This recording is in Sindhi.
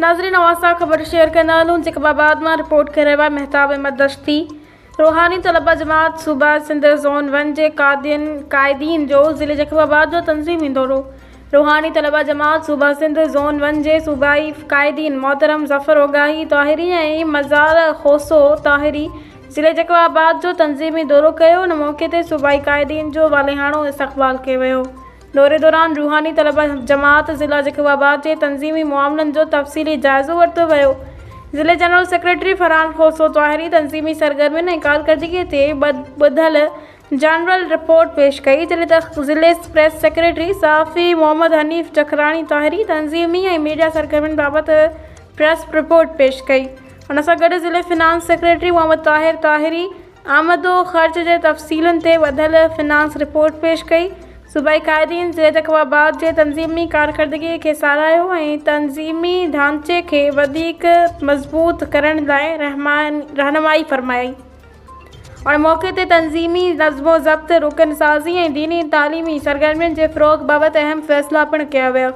ناظرين اوهان سان خبر شيئر ڪندا هلون جيڪب آباد مان رپورٽ ڪري رهيو آهي مهتاب احمد دشتي روحاني طلبه جماعت صوبه سنڌ زون ون جي قادين قائدين جو ضلعي جيڪب آباد جو تنظيمي دورو روحاني طلبه جماعت صوبه سنڌ زون ون جي صوبائي قائدين محترم ظفر اوڳاهي طاهري ۽ مزار کوسو طاهري ضلعي جيڪب آباد جو تنظيمي دورو ڪيو ان موقعي تي صوبائي قائدين جو والهاڻو استقبال ڪيو ويو. دوري دوران روحاني طلبه جماعت ضلع جيڪب آباد جي تنظيمي معاملن جو تفصيلي جائزو ورتو ويو. ضلعي جنرل سيڪريٽري فرحان کوسو طاهري تنظيمي سرگرمين ۽ ڪارڪردگي تي ٻڌل جنرل رپورٽ پيش ڪئي، جڏهن ته ضلعي پريس سيڪريٽري صحافي محمد حنيف جکراڻي طاهري تنظيمي ۽ ميڊيا سرگرمين بابت پريس رپورٽ پيش ڪئي. ان سان گڏ ضلعي فنانس سيڪريٽري محمد طاهر طاهري آمد و خرچ جي تفصيلن تي ٻڌل فنانس رپورٽ پيش ڪئي. صوبائي قائدين ضلعي جيڪب آباد جي تنظيمي ڪارڪردگي کي ساراهيو ۽ تنظيمي ڍانچي کي وڌيڪ مضبوط ڪرڻ لاء رهنمائي فرمائي. ان موقعي تي تنظيمي نظم و ضبط، رڪن سازي ۽ ديني تعليمي سرگرمين جي فروغ بابت اهم فيصلا پڻ ڪيا ويا.